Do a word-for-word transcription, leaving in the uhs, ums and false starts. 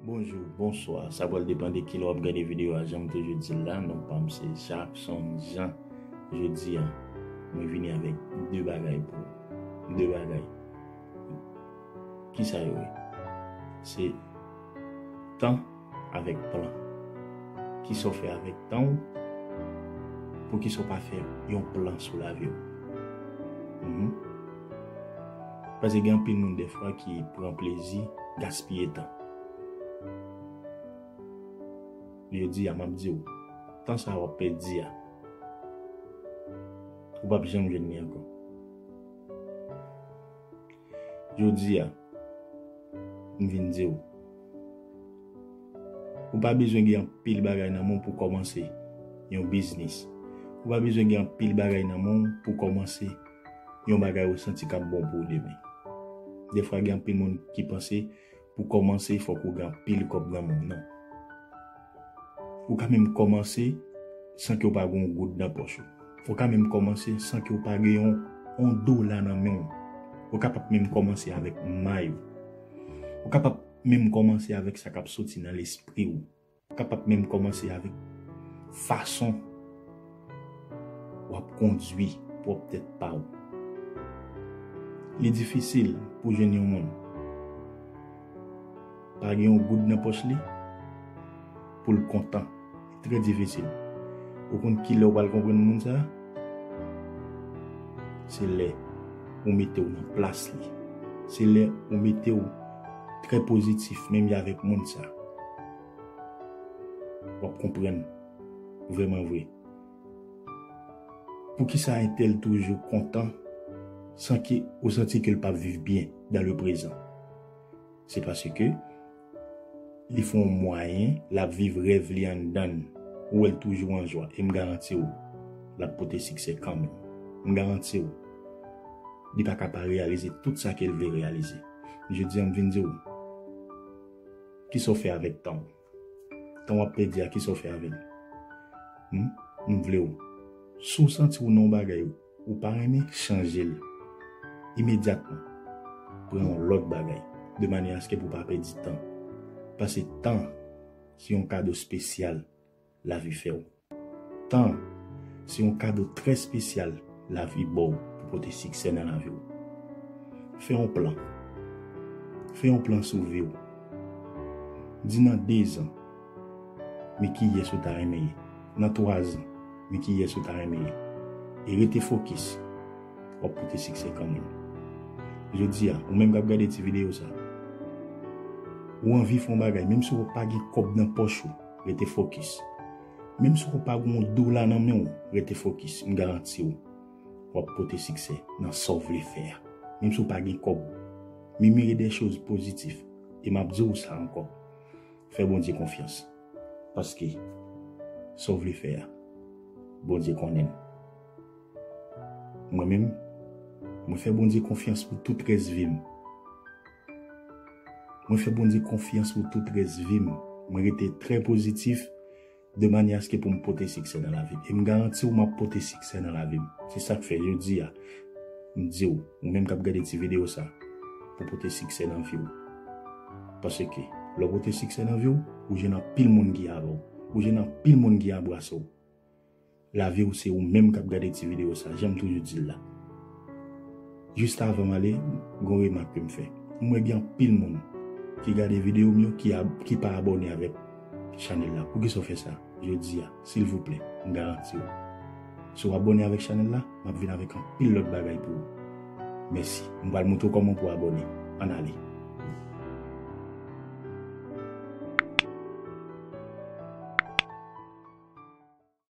Bonjou, bonswa. Sa pral depann de kilè w ap gade videyo a. Jan m toujou di l la, non pa m se Jackson Jean. Jodi a, mwen vini avèk de bagay pou ou. De bagay. Kisa yo ye? Se tan avèk plan. Kisa w fè avèk tan w? Poukisa w pa fè yon plan sou lavi w? Mhm. Paske gen anpil moun defwa ki pran plezi gaspiye tan. Jodi a, m ap di w, tan sa a w ap pèdi a, ou p ap janm jwenn li ankò. Jodi a, m vin di w, ou pa bezwen gen anpil bagay nan men w pou w kòmanse yon biznis. Ou pa bezwen gen anpil bagay nan men w pou w kòmanse yon bagay ou santi k ap bon pou ou demen. Defwa, gen anpil moun ki panse pou w kòmanse, fòk ou gen anpil kòb nan men w. Non. Ou ka menm kòmanse san ke w pa gen yon goud nan pòch ou. Ou ka menm kòmanse san ke w pa gen yon, yon dola nan men w. Ou kapab menm kòmanse avèk may ou. Ou kapab menm kòmanse avèk sa k ap soti nan lespri w. Ou kapab menm kòmanse avèk fason w ap kondui pwòp tèt pa w. Li difisil pou jwenn yon moun pa gen yon goud nan pòch li pou l kontan. Li trè difisil. Ou konn kilè w pral konprann moun sa a? Se lè ou mete w nan plas li. Se lè ou mete w trè pozitif, menm jan avèk moun sa a. W ap konprann vrèman vre. Poukisa entèl toujou kontan san ke ou santi ke l p ap viv byen dans le présent? Se paske li fè yon mwayen l ap viv rèv li anndan l. Ou wè l toujou an jwa. E m garanti w, l ap pote siksè kanmenm. M garanti w, li pa ka pa reyalize tout sa ke l vle reyalize. Jodi a, m vin di w, kisa w fè avèk tan w? Tan w ap pèdi a, kisa w fè avè l? Hmm? M vle w, si w santi w nan yon bagay ou pa renmen, chanje l imedyatman. Pran yon lòt bagay, de manyè aske pou w pa pèdi tan. Paske tan, se yon kado espesyal lavi fè w. Tan, se yon kado trè espesyal lavi ba w pou pote siksè nan lavi w. Fè yon plan. Fè yon plan sou vi w. Di nan de zan, men kiyès ou ta renmen ye. Nan twa zan, men kiyès ou ta renmen ye. E rete fokis. W ap pote siksè kanmenm. Jodi a, ou menm k ap gade ti videyo sa, ou anvi fè yon bagay, menm si w pa gen kòb nan pòch ou, rete fokis. Menm si w pa gen yon dola nan men w, rete fokis. M garanti w, w ap pote siksè nan sa w vle fè a. Menm si w pa gen kòb, murmurer des choses positif. E m ap di w sa ankò. Fè Bondye konfyans. Paske sa w vle fè a, Bondye konnen l. Mwen menm, mwen fè Bondye konfyans pou tout rès vi m. Mwen fè Bondye konfyans pou tout rès vi m. Mwen rete trè pozitif de manyè aske pou m pote siksè nan lavi m. E m garanti w m ap pote siksè nan lavi m. Se sa k fè jodi a, m di w, ou menm k ap gade ti videyo sa, pou pote siksè nan vi w. Paske lè w pote siksè nan vi w, ou jwenn anpil moun ki avè w. Ou jwenn anpil moun ki anbrase w. Lavi w se ou menm k ap gade ti videyo sa, jan m toujou di l la. Jis avan m ale, gon remak ke m fè. M wè gen anpil moun ki gade videyo m yo ki, ab- ki pa abòne avèk chanèl la. Poukisa w fè sa? Jodi a, silvouplè, m garanti w, si w abòne avèk chanèl la, m ap vin avèk anpil lòt bagay pou ou. Mèsi. M pral montre w kòman pou w abòne. Ann ale.